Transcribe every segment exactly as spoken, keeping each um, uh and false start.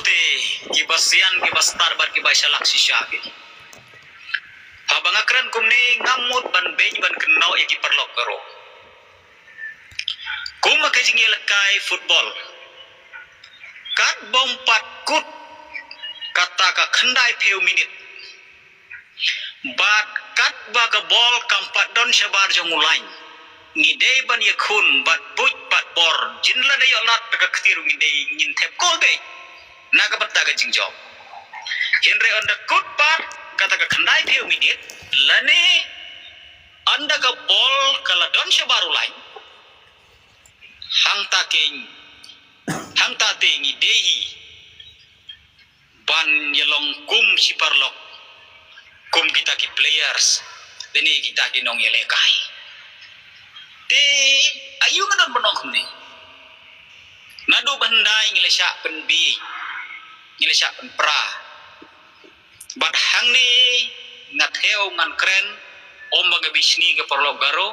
Te, kiba sian, kiba stad bad kiba shalak shisha ki. Haba nga kren kumne ngam mut ban beiñ ban kynnoh ïa ki paralok Garo. Kum ka jingïalehkai football, katba ym pat kut kata ka khyndai phew minit, bad katba ka bol kam pat don shabar jong u lain, ngi dei ban ïakhun bad buit bad bor, jin lada ïoh lad da ka kti ruh ngi dei ngin thep kol beit. Na ka bynta ka jingjop. Hynrei ynda kut pat kata ka khyndai phew minit, lane ynda ka bol ka la don shabar u lain, hangta keiñ, hangta te ngi dei hi ban ïalong kum shi paralok, kum kita ki players, lane kita ki nongïalehkai. Te aïu nga don ban ong kumne? Naduh ba hyndai ngi la shah pynbieit, ngi la shah pynpra. Bad hangne nga thew ngan kren, ym ba nga bishni ka paralok Garo,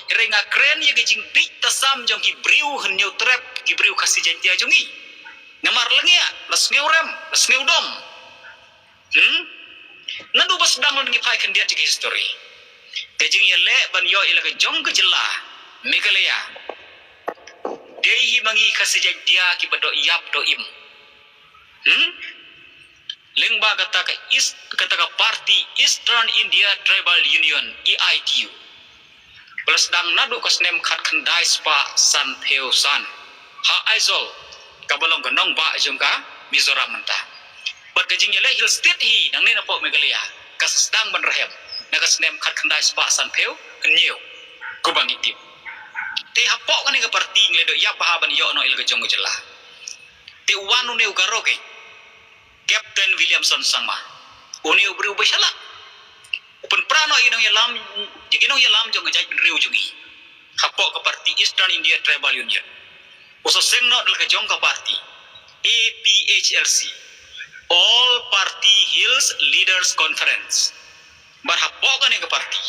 hynrei nga kren ïa ka jingbieit tasam jong ki briew Hynñiewtrep, ki briew Khasi Jaiñtia jong ngi. Namar lyngngoh, la sngewrem, la sngewdom. Hmm? Naduh ba sdang ngi phai khyndiat jong ka history, ka jingïaleh ban ïoh ïa la ka jong ka jylla Meghalaya, dei hi ma ngi Khasi Jaiñtia kiba doh ïap doh im. Hmm? Lyngba kata ka East, kata ka party Eastern India Tribal Union, E I T U. Ba la sdang naduh ka snem khatkhyndai spah sanphew san ha Aizawl, kaba long ka nongbah jong ka Mizoram mynta. Bad ka jingïaleh Hill State hi nangne napoh Meghalaya ka sdang ban rhem na ka snem khatkhyndai spah sanphew hynñiew, kumba ngi tip. Te hapoh kane ka party ngi la doh ïap bha ban ïoh noh ïa la ka jong ka jylla. Te u wan une u Garo keiñ, Captain Williamson Sangma, une u briew ba shalak. U pynpra noh ïa ki nongïalam, ïa ki nongïalam jong ka jaitbynriew jong ngi hapoh ka party Eastern India Tribal Union. U sa seng noh da la ka jong ka party A P H L C, All Party Hills Leaders Conference. Bad hapoh kane ka party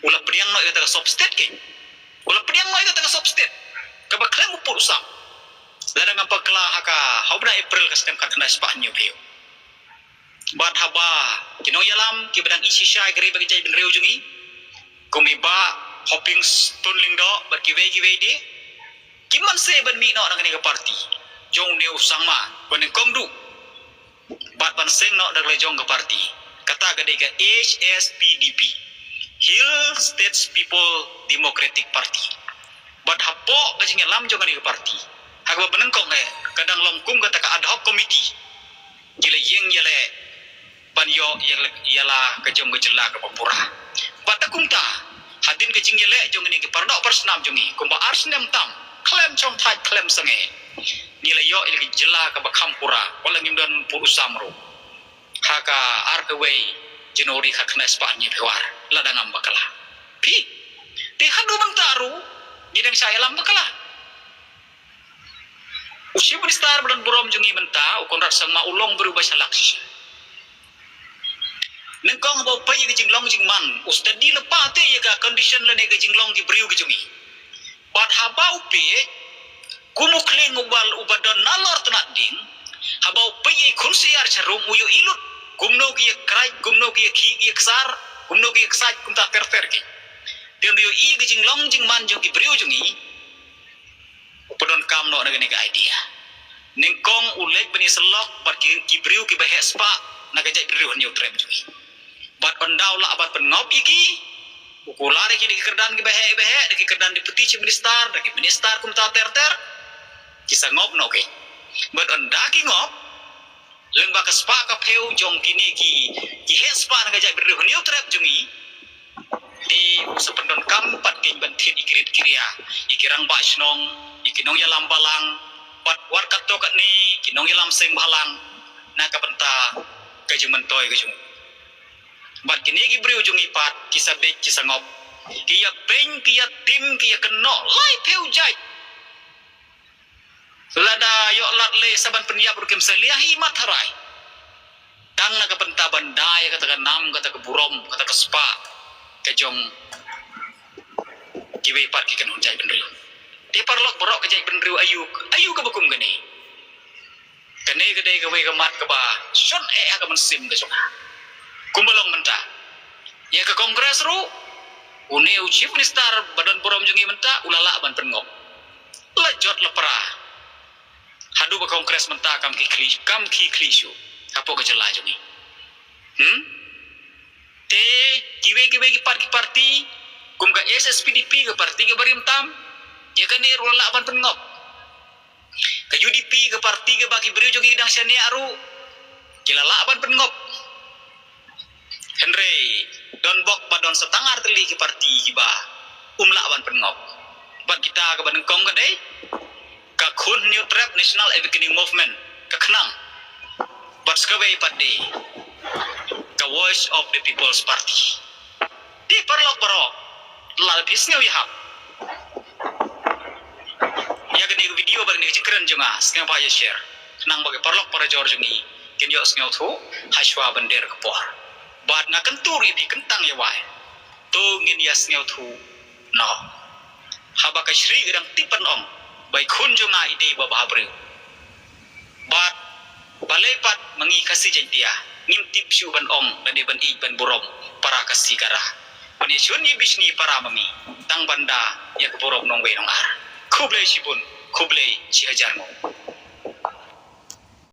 u la pdiang noh ïa kata ka sub state keiñ. U la pdiang noh ïa kata ka sub state kaba khlem u pud u sam. Lada ngam bakla ha ka, ha u bnai April ka snem khatkhyndai spah hynñiewphew. Bad haba ki nongïalam kiba dang ïeit shisha ïa ka ri bad ka jaitbynriew jong ngi, kum i Bah Hoping Stone Lyngdoh bad kiwei kiwei de, kim banse ban mih noh na kane ka party jong une u Sangma ba nyngkong duh, bad ban seng noh da la jong ka party, kata ka dei ka H S P D P, Hill States People Democratic Party. Bad hapoh ka jingïalam jong kane ka party, ha kaba nyngkong eh ka dang long kum kata ka ad hoc committee, ki la ïeng ïaleh ban ïoh ïa la, ïa la ka jong ka jylla kaba pura. Bad ta kumta, hadien ka jingïaleh jong kine ki paradoh parasnam jong ngi kumba ar snem tam, khlem shongthait khlem sangeh, ngi la ïoh ïa la ka jylla kaba kham pura, wat la ngim don pud u sam ruh, ha ka arphew wei January khatkhyndai spah hynñiewphew ar, lada ngam bakla. Phi, te haduh mynta ruh ngi dang shah ïalam bakla. U Chief Minister ba don burom jong ngi mynta, u Conrad Sangma, u long briew ba shalak shisha. Nyngkong haba u peit ïa ka jinglong jingman, u study lypa te ïa ka condition lane ka jinglong ki briew ki jong ngi. Bad haba u peit, kum u khlieng uba, uba don nalor tnat ding, haba u peit ïa i khun syiar sha rum, u ïohi lut kumno ki ïa kraid, kumno ki ïa khih, ki ïa ksar, kumno ki ïa ksaid, kumta ter ter ki. Te u ïohi ïa ka jinglong jingman jong ki briew jong ngi, u pyndonkam noh na kane ka idea. Nyngkong u leit ban ïasyllok bad ki, ki briew kiba heh spah na ka jaitbynriew Hynñiewtrep jong ngi. Bad ynda u lah ban pynngop ïa ki, u kular ïa ki da ki kyrdan kiba heh, kiba heh, da ki kyrdan Deputy Chief Minister, da ki minister kumta ter ter, ki sa ngop noh keiñ. Bad ynda ki ngop, lyngba ka spah ka phew jong kine ki, ki heh spah na ka jaitbynriew Hynñiewtrep jong ngi, te u sa pyndonkam pat keiñ ban thied ïa ki rit ki ria, ïa ki rangbah shnong, ïa ki nongïalam balang, bad wat katto katne ki nongïalam seng bhalang, na ka bynta ka jingmyntoi ka jong u. Bad kine ki briew jong ngi pat ki sa beit ki sa ngop, ki ïa beiñ, ki ïa tim, ki ïa kynnoh lai phew jait. Lada ïoh lad lei sa ban pynïap ruh kim sa liah hi mat tharai. Tang na ka bynta ban da ïa kata ka nam, kata ka burom, kata ka spah ka jong kiwei pat ki kynhun jaitbynriew. Te paralok baroh, ka jaitbynriew aïu, aïu kaba kum kane. Kane Ka dei kawei ka mat kaba shon eh ha ka mynsiem ka jong nga. Kumba long mynta, ïa ka Congress ruh, une u Chief Minister ba don burom jong ngi mynta u la lah ban pynngop. La jot la pra. Haduh ba Congress mynta kam ki khlieh, kam ki khlieh shuh hapoh ka jylla jong ngi. Hmm? Te kiwei kiwei ki pat ki parti, kum ka S S P D P, ka parti kaba rim tam, ïa kane ruh la lah ban pynngop. Ka U D P, ka parti kaba ki briew jong ngi ki dang shaniah ruh, ki la lah ban pynngop. Hynrei don bok ba don sa tang ar tylli ki parti kiba um lah ban pynngop. Bad kita kaba nyngkong ka dei ka Khun Hynñiewtrep National Awakening Movement, ka KHNANG. Bad sa kawei pat dei ka Voice of the People's Party. Te paralok baroh, lada phi sngew ïahap ïa kane ka video bad kane ka jingkren jong nga, sngewbha ïa share, khnang ba ki paralok parajor jong ngi kin ïoh sngewthuh ha shuwa ban der ka por. Bad nga kyntu ruh ïa phi, kyntang ïa wai, to ngin ïa sngewthuh noh. Haba ka Shri ka dang tip ban ong ba i khun jong nga i dei ba bhabriew. Bad balei pat ma ngi Khasi Jaiñtia ngim tip shuh ban ong lane ban ïeit ban burom para Khasi Khara? Ban ïashun ïa bishni para ma ngi tang ban da ïa ka burom nongwei nongar. Khublei shibun, khublei shihajar nguh.